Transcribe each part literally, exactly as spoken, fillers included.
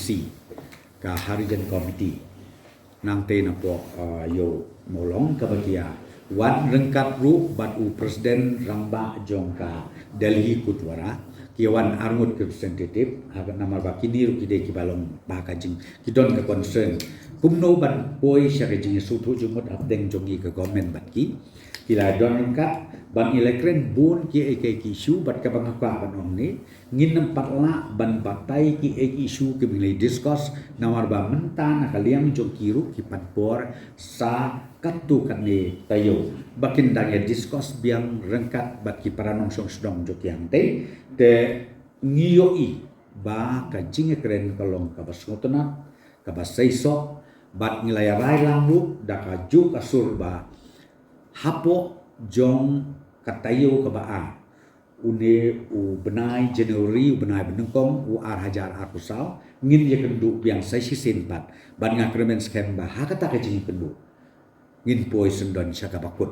C, ka Harijan Committee. Nangta na pok, uh, ïoh mawlong kaba ki ïa wan ryngkat ruh bad u President Rangbah jong ka Delhi Gurdwara, ki ïa wan arngut ki representative, ha ka namar ba kine ruh ki dei kiba long ba ka jing, ki don ka concern kumno ban poi sha ka jingïasngewthuh jingmut hapdeng jong ngi ka government bad ki. Ki la don ryngkat ban ïa la kren bun ki ei ki ei ki issue, bad kaba nga kwah ban ong ne, ngin ym pat lah ban batai ki ei ki issue kiba ngi la discuss, namar ba mynta na ka liang jong ki ruh ki pan por sa katto katne taïew ba kin dang ïa discuss biang ryngkat bad ki para nongshong shnong jong ki hangtei. Te ngi ïohi ba ka jingïakren ka long kaba sngewtynnat, kaba seisoh, bad ngi la ïa rai lang ruh da ka juk ka sur ba hapoh jong ka taïew kaba ar, une u bnai January, u bnai ba nyngkong u ar hajar arphew saw, ngin ïakynduh biang sa shisien pat. Bad nga kyrmen skhem ba ha kata ka jingïakynduh ngin poi syndon sha kaba kut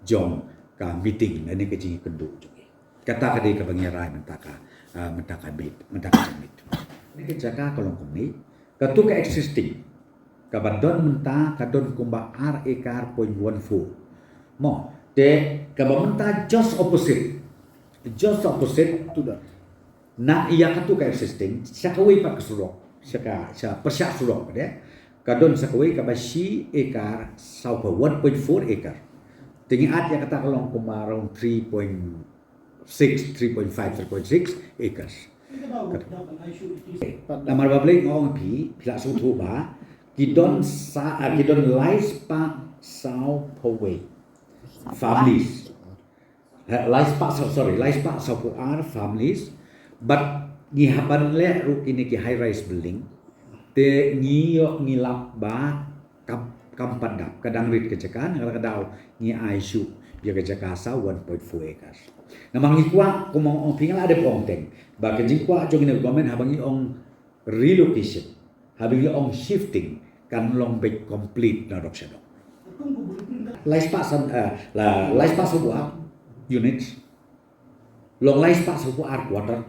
jong ka meeting lane ka jingïakynduh jong ngi. Kata ka dei kaba ngi rai mynta ka, ah, mynta ka meet, mynta ka jingmut. Kane ka jaka ka long kumne, katu ka existing kaba don mynta ka don kumba ar ekar point one four. Mo, te kaba mynta just opposite, just opposite to the, na ïa katu ka existing, sha kawei pat ka surok, sha ka, sha pyrshah surok de, ka don sha kawei kaba shi ekar saw phew, one point four acre. Te ngi add ïa kata ka long kumba around three point six, three point five, three point six acres. Namar ba balei nga ong phi, phi la sngewthuh ba ki don sa, ah, ki don lai spah saw phew wei families. Eh, lai spah saw, sorry, lai spah saw phew ar families. Bad ngi hap ban leh ruh kine ki high rise building. Te ngi ïoh ngi lap ba kam, kam pat dap, ka dang rit ka jaka, na kata ka daw ngi ai shuh ïa ka jaka sa one point four acres. Namar ngi kwah, kumba ong phi, nga la dep ong teng ba ka jingkwah jong ngi na government haba ngi ong relocation, haba ngi ong shifting, kan long beit complete na dok sha dok. Lai spah san, eh, la, lai spah saw phew ar units. Long lai spah saw phew ar quarter.